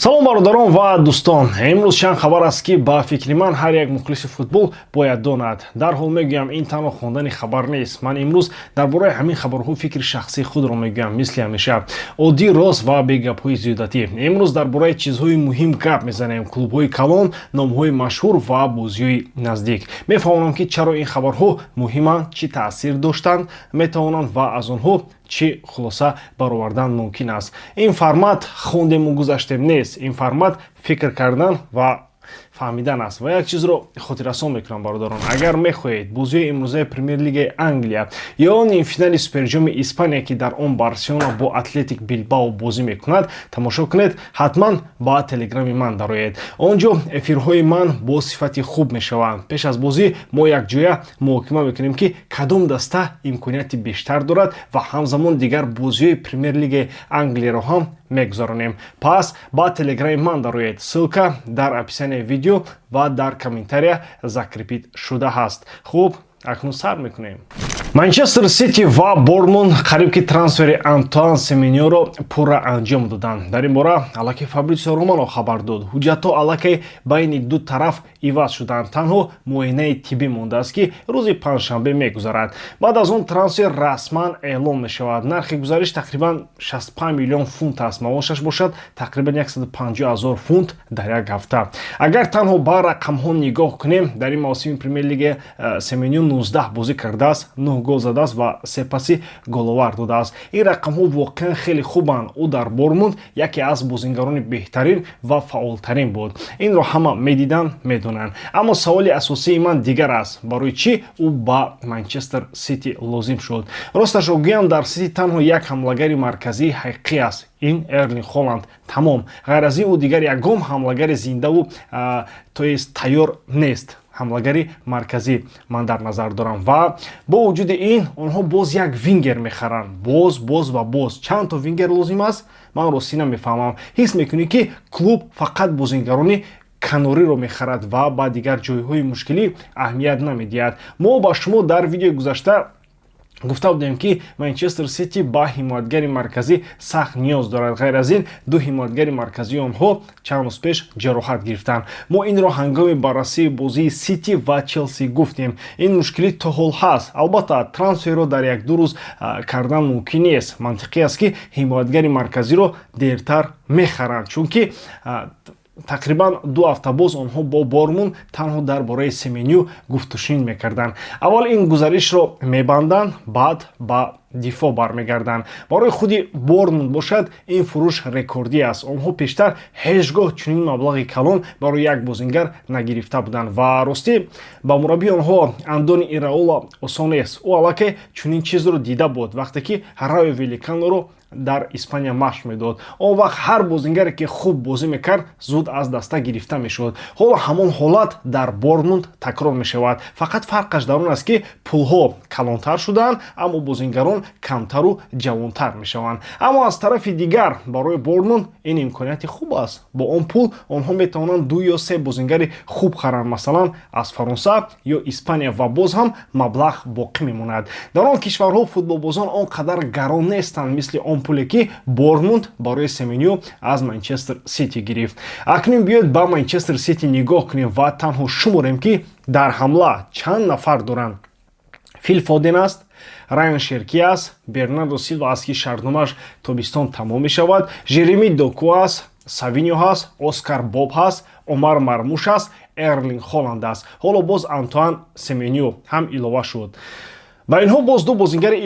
Салом, бародарон ва дӯстон! Имрӯз чанд хабар аст, ки ба фикри ман ҳар як мухлиси футбол бояд донад. Дарҳол мегӯям, ин танҳо хондани хабар нест. Ман имрӯз дар бораи ҳамин хабарҳо фикри шахсии худро мегӯям, мисли ҳамеша оддӣ, рост ва бе гапҳои зиёдатӣ. Имрӯз дар бораи чизҳои муҳим гап мезанем: клубҳои калон, номҳои машҳур ва бозиҳои наздик. Мефаҳмонам, ки чаро ин хабарҳо муҳиманд, чӣ таъсир доштанд метавонанд ва аз онҳо чӣ хулоса баровардан мумкин аст. Ин формат хондему гузаштем нест, ин формат фикр кардан ва фаҳмидан аст. Ва як чизро хотиррасон мекунам, бародарон: агар мехоҳед бозиҳои имрӯзаи Премер-лигаи Англия ё нимфинали Суперҷоми Испания, ки дар он Барселона бо Атлетик Билбао бозӣ мекунад, тамошо кунед, ҳатман ба Телеграми ман дароед. Он ҷо эфирҳои ман бо сифати хуб мешаванд. Пеш аз бозӣ мо якҷоя муҳокима мекунем, ки кадом даста имконияти бештар дорад, ва ҳамзамон дигар бозиҳои Премер-лигаи Англияро ҳам мегузаронем. Пас ба Телеграми ман дароед, ссылка дар описанияи видео ва дар комментария закрепить шуда ҳаст. Хуб, акнун сар мекунем. Манчестер Сити ва Борнмут қариб ки трансфери Антуан Семеньоро пурра анҷом доданд. Дар ин бора аллакай Фабрисио Романо хабар дод. Ҳуҷҷатҳо аллакай байни ду тараф иваз шуданд, танҳо муоинаи тиббӣ мондааст, ки рӯзи панҷшанбе мегузарад. Баъд аз он трансфер расман эълон мешавад. Нархи гузариш тақрибан 65 миллион фунт аст, маошаш бошад тақрибан 150 ҳазор фунт дар як ҳафта. Агар танҳо ба рақамҳо нигоҳ кунем, дар ин мавсими Премер-лига Семеньо 19 бозӣ кардааст, 9 гол задааст ва се паси головар додааст. Ин рақамҳо воқеан хеле хубанд. Ӯ дар Борнмут яке аз бозингарони беҳтарин ва фаъолтарин буд, инро ҳама медиданд, медонанд. Аммо саволи асосии ман дигар аст: барои чӣ ӯ ба Манчестер Сити лозим шуд? Росташро гӯям, дар Сити танҳо як ҳамлагари марказии ҳақиқӣ аст, ин Эрлинг Холанд, тамом. Ғайр аз ин, ӯ дигар ягон ҳамлагари зиндаву, то есть, тайёр нест. Ҳамлагари марказӣ ман дар назар дорам. Ва бо вуҷуди ин онҳо боз як вингер мехаранд. Боз, боз ва боз. Чанд то вингер лозим аст, ман ростӣ намефаҳмам. Ҳис мекунӣ, ки клуб фақат бозингарони канориро мехарад ва ба дигар ҷойҳои мушкилӣ аҳамият намедиҳад. Мо ба шумо дар видеои гузашта гуфта будем, ки Манчестер Сити ба ҳимоятгари марказӣ сахт ниёз дорад. Ғайр аз ин, ду ҳимоятгари марказии онҳо чанд рӯз пеш ҷароҳат гирифтанд. Мо инро ҳангоми баррасии бозии Сити ва Челси гуфтем. Ин мушкилӣ то ҳол ҳаст. Албатта, трансферро дар як-ду рӯз кардан мумкин нест. Мантиқӣ аст, ки ҳимоятгари марказиро дертар мехаранд, чунки тақрибан 2 ҳафта боз онҳо бо Борнмут танҳо дар бораи Семеню гуфтушунид мекарданд. Аввал ин гузаришро мебанданд, баъд ба дифоъ бармегарданд. Барои худи Борнмут бошад, ин фурӯш рекордӣ аст. Онҳо пештар ҳеҷ гоҳ чунин маблағи калон барои як бозингар нагирифта буданд. Ва ростӣ, ба мураббии онҳо Андони Ираола осон нест. Ӯ аллакай чунин чизро дида буд, вақте ки Райо Валлеканоро дар Испания машқ медод. Он вақт ҳар бозингаре, ки хуб бозӣ мекард, зуд аз даста гирифта мешуд. Ҳоло ҳамон ҳолат дар Борнмут такрор мешавад, фақат фарқаш дар он аст, ки пулҳо калонтар шудаанд, аммо бозингарон камтару ҷавонтар мешаванд. Аммо аз тарафи дигар, барои Борнмут ин имконияти хуб аст. Бо он пул онҳо метавонанд ду ё се бозингари хуб харанд, масалан, аз Фаронса ё Испания, ва боз ҳам маблағ боқӣ мемонад. Дар он кишварҳо футболбозон он қадар гарон нестанд, мисли он пуле, ки Борнмут барои Семеню аз Манчестер Сити гирифт. Акнун биёед, ба Манчестер Сити нигоҳ кунем ва танҳо шуморем, ки дар ҳамла чанд нафар доранд. Фил Фоден аст, Раян Шерки аст, Бернардо Силва аст, ки шартномааш тобистон тамом мешавад, Жереми Доку аст, Савиньо ҳаст, Оскар Боб ҳаст, Омар Мармуш аст, Эрлинг Холанд аст. Ҳоло боз Антуан Семеню ҳам илова шуд. Ба инҳо боз ду бозингари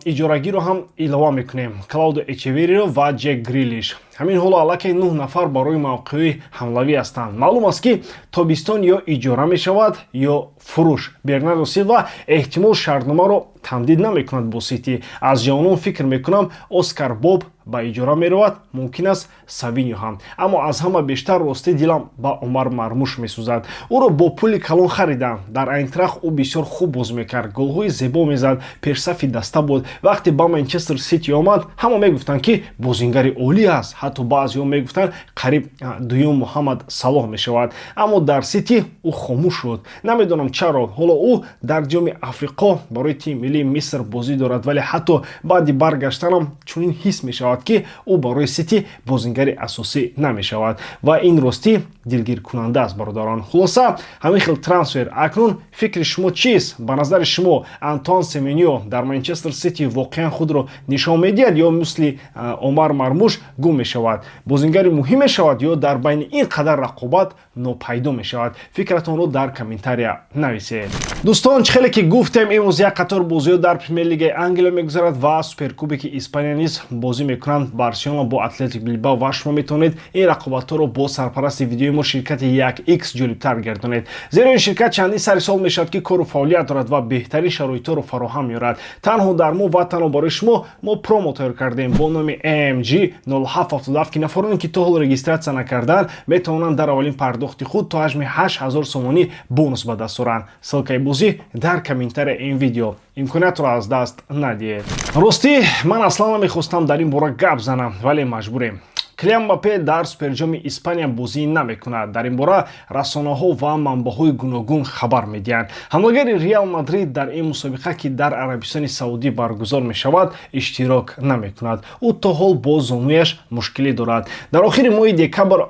иҷорагиро ҳам илова мекунем: Клаудио Эчевериро ва Ҷек Грилиш. Ҳамин ҳоло аллакай нӯҳ нафар барои мавқеъи ҳамлавӣ ҳастанд. Маълум аст, ки тобистон ё иҷора мешавад, ё фурӯш. Бернардо Силва эҳтимол шартномаро тамдид намекунад бо Сити. Аз ҷавонон, фикр мекунам, Оскар Боб ба иҷора меравад, мумкин аст, Савиньо ҳам. Аммо аз ҳама бештар, ростӣ, дилам ба Омар Мармуш месӯзад. Ӯро бо пули калон харидам. Дар Айнтрахт ӯ бисёр хуб бозӣ мекард, голҳои зебо мезад, пешсафи даста буд. Вақте ба Манчестер Сити омад, ҳама мегуфтанд, ки бозингари олӣ аст. Ҳатто баъзеҳо мегуфтанд, қариб дуюм Муҳаммад Салоҳ мешавад. Аммо дар Сити ӯ хомӯш шуд, намедонам чаро. Ҳоло ӯ дар Ҷоми Африқо барои тими миллии Миср бозӣ дорад, вале ҳатто баъди баргаштанам чунин ҳис мешавад. мешавад, ки ӯ барои Сити бозингари асосӣ намешавад, ва ин ростӣ дилгиркунанда аст, бародарон. Хулоса, ҳамин хел трансфер. Акнун фикри шумо чист? Ба назари шумо, Антуан Семеньо дар Манчестер Сити воқеан худро нишон медиҳад ё мисли Омар Мармуш гум мешавад? Бозингари муҳим мешавад ё дар байни ин қадар рақобат нопайдо мешавад? Фикратонро дар комментария нависед. Дӯстон, чӣ хеле ки гуфтем, имрӯз як қатор бозиҳо дар Премер-лигаи Англия мегузарад ва Суперкубики Испания низ бозӣ мекунанд Барселона бо Атлетик Билбао, ва шумо метавонед ин рақобатҳоро бо сарпарасти видеои мо, ширкати 1X, ҷолибтар гардонед, зеро ин ширкат чандин сари сол мешавад, ки кору фаъолият дорад ва беҳтарин шароитҳоро фароҳам меорад. Танҳо дар мо ва танҳо барои шумо мо промо тайёр кардем бо номи AMG 0777, ки нафароне, ки то ҳол регистрация накардаанд, метавонанд дар аввалин пардохти худ то ҳаҷми 8000 сомонӣ бонус ба даст оранд. Ссылкаи бозӣ дар комментария ин видео. Имкониятро аз даст надиҳед. Ростӣ, ман аслан намехостам дар ин бора гап занам, вале маҷбурем. Килиан Мбаппе дар Суперҷоми Испания бозӣ намекунад. Дар ин бора расонаҳо ва манбаъҳои гуногун хабар медиҳанд. Ҳамлагари Реал Мадрид дар ин мусобиқа, ки дар Арабистони Саудӣ баргузор мешавад, иштирок намекунад. Ӯ то ҳол бо зонуяш мушкилӣ дорад. Дар охири моҳи декабр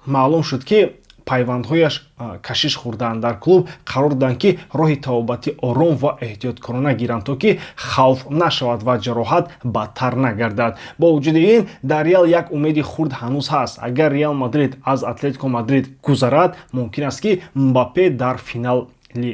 маълум шуд, ки пайвандҳояш кашиш хӯрдаанд. Дар клуб қарор доданд, ки роҳи табобати ором ва эҳтиёткорона гиранд, то ки хавф нашавад ва ҷароҳат бадтар нагардад. Бо вуҷуди ин, дар Реал як умеди хурд ҳанӯз ҳаст. Агар Реал Мадрид аз Атлетико Мадрид гузарад, мумкин аст, ки Мбаппе дар финал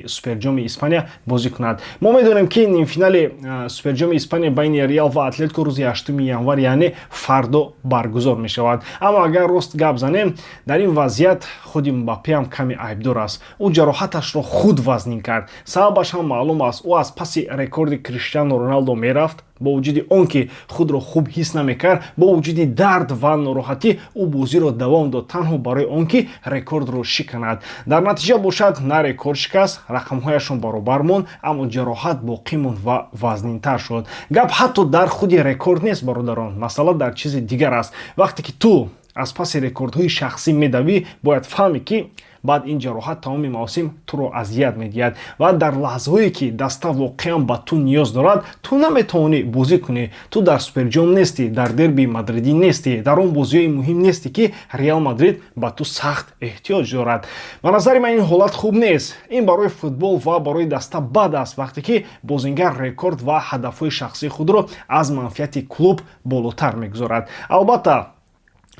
Суперҷоми Испания бозӣ кунад. Мо медонем, ки нимфинали Суперҷоми Испания байни Реал ва Атлетико рӯзи 8 январ, яъне фардо, баргузор мешавад. Аммо агар рост гап занем, дар ин вазъият худи Мбаппе ҳам каме айбдор аст. Ӯ ҷароҳаташро худ вазнин кард. Сабабаш ҳам маълум аст: ӯ аз паси рекорди Криштиану Роналдо мерафт. Бо вуҷуди он ки худро хуб ҳис намекард, бо вуҷуди дард ва нороҳатӣ, ӯ бозиро давом дод, танҳо барои он ки рекордро шиканад. Дар натиҷа бошад, на рекорд шикаст, рақамҳояшон баробар монд, аммо ҷароҳат боқӣ монд ва вазнинтар шуд. Гап ҳатто дар худи рекорд нест, бародарон, масъала дар чизи дигар аст. Вақте ки ту аз паси рекордҳои шахсӣ медавӣ, бояд фаҳмӣ, ки баъд ин ҷароҳат тамоми мавсим туро азият медиҳад ва дар лаҳзаҳое, ки даста воқеан ба ту ниёз дорад, ту наметавонӣ бозӣ кунӣ. Ту дар Суперҷом нестӣ, дар дерби мадридӣ нестӣ, дар он бозиҳои муҳим нестӣ, ки Реал Мадрид ба ту сахт эҳтиёҷ дорад. Ба назари ман, ин ҳолат хуб нест. Ин барои футбол ва барои даста бад аст, вақте ки бозингар рекорд ва ҳадафҳои шахсии худро аз манфиати клуб болотар мегузорад. Албатта,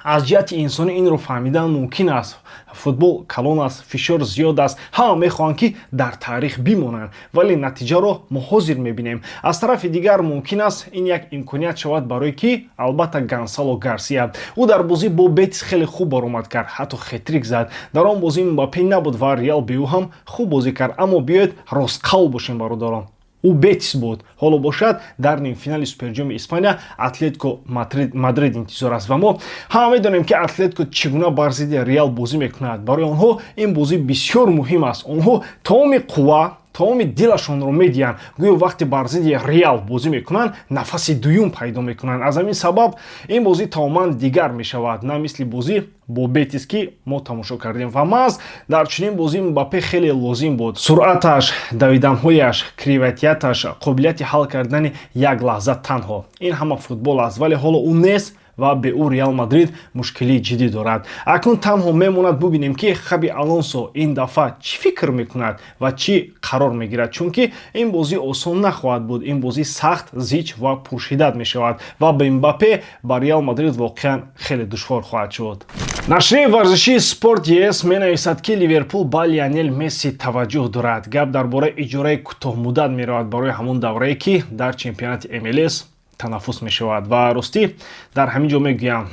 аз ҷиҳати инсонӣ инро фаҳмидан мумкин аст. Футбол калон аст, фишор зиёд аст, ҳама мехоҳанд, ки дар таърих бимонанд, вале натиҷаро мо ҳозир мебинем. Аз тарафи дигар, мумкин аст ин як имконият шавад барои ки албатта Гонсало Гарсия. Ӯ дар бозӣ бо Бетис хеле хуб баромад кард, ҳатто хетрик зад. Дар он бозӣ Мбаппе набуд ва Реал бе ӯ ҳам хуб бозӣ кард. Аммо биёед ростқавл бошем, бародарон, ӯ Бетис буд. Ҳоло бошад, дар нимфинали Суперҷоми Испания Атлетико Мадрид интизор аст ва мо ҳама медонем, ки Атлетико чӣ гуна бар зидди Реал бозӣ мекунад. Барои онҳо ин бозӣ бисёр муҳим аст. Онҳо тамоми қувва, тамоми дилашонро медиҳанд. Гӯё вақте бар зидди Реал бозӣ мекунанд, нафаси дуюм пайдо мекунанд. Аз ҳамин сабаб ин бозӣ тамоман дигар мешавад, на мисли бозӣ бо Бетис, ки мо тамошо кардем. Ва маҳз дар чунин бозӣ Мбаппе хеле лозим буд: суръаташ, давиданҳояш, креативияташ, қобилияти ҳал кардани як лаҳза танҳо. Ин ҳама футбол аст, вале ҳоло ӯ нест ва бе ӯ Реал Мадрид мушкилии ҷиддӣ дорад. Акнун танҳо мемонад бубинем, ки Хаби Алонсо ин дафъа чӣ фикр мекунад ва чӣ қарор мегирад, чунки ин бозӣ осон нахоҳад буд. Ин бозӣ сахт, зич ва пуршиддат мешавад ва бе Мбаппе ба Реал Мадрид воқеан хеле душвор хоҳад шуд. Нашрияи варзишии Спорт ЕС менависад, ки Ливерпул ба Лионел Месси таваҷҷӯҳ дорад. Гап дар бораи иҷораи кӯтоҳмуддат меравад барои ҳамон даврае, ки дар чемпионати МЛС танаффус мешавад. Ва ростӣ, дар ҳамин ҷо мегӯям,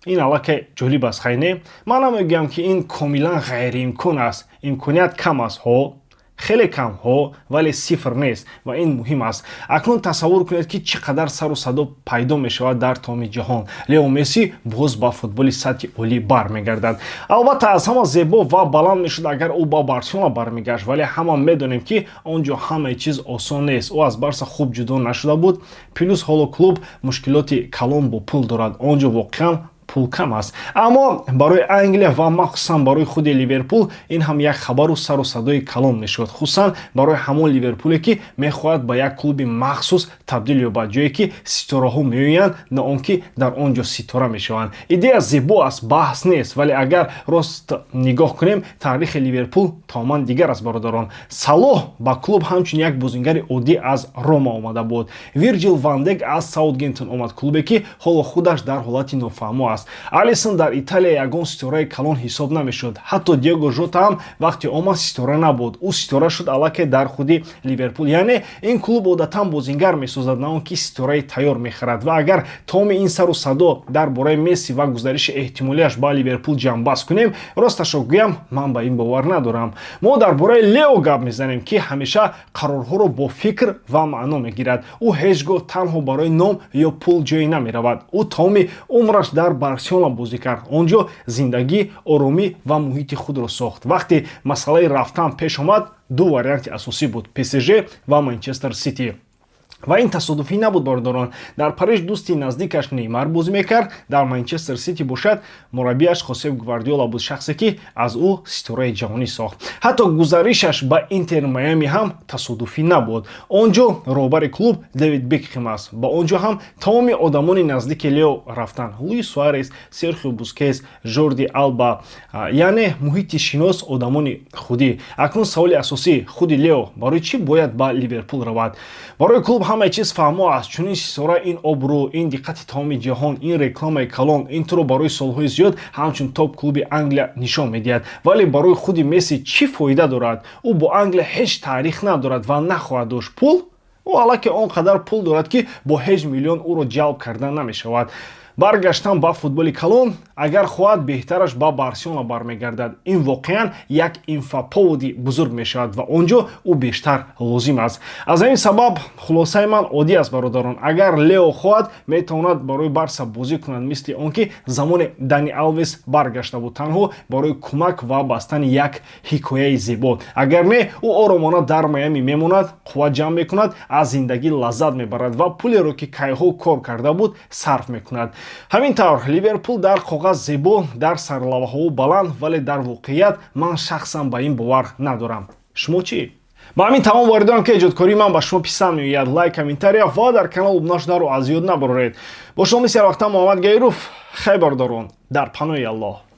ин аллакай ҷолиб аст. Хай, не, ман намегӯям, ки ин комилан ғайриимкон аст. Имконият кам аст, ҳо, хеле кам, ҳо, вале сифр нест ва ин муҳим аст. Акнун тасаввур кунед, ки чӣ қадар сару садо пайдо мешавад дар тамоми ҷаҳон. Лео Месси боз ба футболи сатҳи олӣ бармегардад. Албатта, аз ҳама зебо ва баланд мешуд, агар ӯ ба Барселона бармегашт, вале ҳама медонем, ки он ҷо ҳамаи чиз осон нест. Ӯ аз Барса хуб ҷудо нашуда буд, плюс ҳоло клуб мушкилоти калон бо пул дорад. Он ҷо воқеан Пул кам аст, аммо барои Англия ва махсусан барои худи Ливерпул ин ҳам як хабару сару садои калон мешуд, хусусан барои ҳамон Ливерпуле, ки мехоҳад ба як клуби махсус табдил ёбад, ҷое ки ситораҳо меоянд, на он ки дар он ҷо ситора мешаванд. Идея зебо аст, баҳс нест, вале агар рост нигоҳ кунем, таърихи Ливерпул тамоман дигар аст, бародарон. Салоҳ ба клуб ҳамчун як бозингари оддӣ аз Рома омада буд. Вирҷил ван Дейк аз Саутгемптон омад, клубе ки ҳоло худаш дар ҳолати нофаҳмо аст. Алисон дар Италия ягон ситораи калон ҳисоб намешуд. Ҳатто Диого Жота ҳам вақте омад, ситора набуд. Ӯ ситора шуд аллакай дар худи Ливерпул. Яъне ин клуб одатан бозингар месозад, на он ки ситораи тайёр мехарад. Ва агар тамоми ин сару садо дар бораи Месси ва гузариши эҳтимолиаш ба Ливерпул ҷамъбаст кунем, росташро гӯям, ман ба ин бовар надорам. Мо дар бораи Лео гап мезанем, ки ҳамеша қарорҳоро бо фикр ва маъно мегирад. Ӯ ҳеҷ гоҳ танҳо барои ном ё пул ҷое намеравад. Ӯ тамоми умраш дар Барселона бозӣ кард. Он ҷо зиндагӣ, оромӣ ва муҳити худро сохт. Вақте масъалаи рафтан пеш омад, ду варианти асосӣ буд: ПСЖ ва Манчестер Сити. Ва ин тасодуфӣ набуд, бародарон. Дар Париж дӯсти наздикаш Неймар бозӣ мекард, дар Манчестер Сити бошад, мураббиаш Хосеп Гвардиола буд, шахсе ки аз ӯ ситораи ҷаҳонӣ сохт. Ҳатто гузаришаш ба Интер Майами ҳам тасодуфӣ набуд. Он ҷо роҳбари клуб Дэвид Бекхем аст. Ба он ҷо ҳам тамоми одамони наздики Лео рафтанд: Луис Суарес, Серхио Бускес, Жорди Алба, яъне муҳити шинос, одамони худӣ. Акнун саволи асосӣ: худи Лео барои чӣ бояд ба Ливерпул равад? Барои клуб ҳамаи чиз фаҳмо аст. Чунин ситора, ин обрӯ, ин диққати тамоми ҷаҳон, ин рекламаи калон, ин туро барои солҳои зиёд ҳамчун топ клуби Англия нишон медиҳад. Вале барои худи Месси чӣ фоида дорад? Ӯ бо Англия ҳеҷ таърих надорад ва нахоҳад дошт. Пул? Ӯ аллакай он қадар пул дорад, ки бо ҳеҷ миллион ӯро ҷалб кардан намешавад. Баргаштан ба футболи калон? Агар хоҳад, беҳтараш ба Барселона бармегардад. Ин воқеан як инфоповод и бузург мешавад ва он ҷо ӯ бештар лозим аст. Аз ҳамин сабаб хулосаи ман оддӣ аст, бародарон: агар Лео хоҳад, метавонад барои Барса бозӣ кунад, мисли он ки замоне Дани Алвес баргашта буд, танҳо барои кӯмак ва бастани як ҳикояи зебо. Агар не, ӯ оромона дар Майами мемонад, қувват ҷамъ мекунад, аз зиндагӣ лаззат мебарад ва пулеро, ки кайҳо кор карда буд, сарф мекунад. Ҳамин тавр, Ливерпул дар коғаз зебо, дар сарлавҳаҳо баланд, вале дар воқеият ман шахсан ба ин бовар надорам. Шумо чӣ? Ба ҳамин тамом воридорам, ки эҷодкории ман ба шумо писанд меояд. Лайк, комментария ва дар канал обуна шударо аз ёд набароред. Бо шумо мисли ҳарвақта Муҳаммад Гаиров. Хай, бародарон, дар паноҳи Аллоҳ.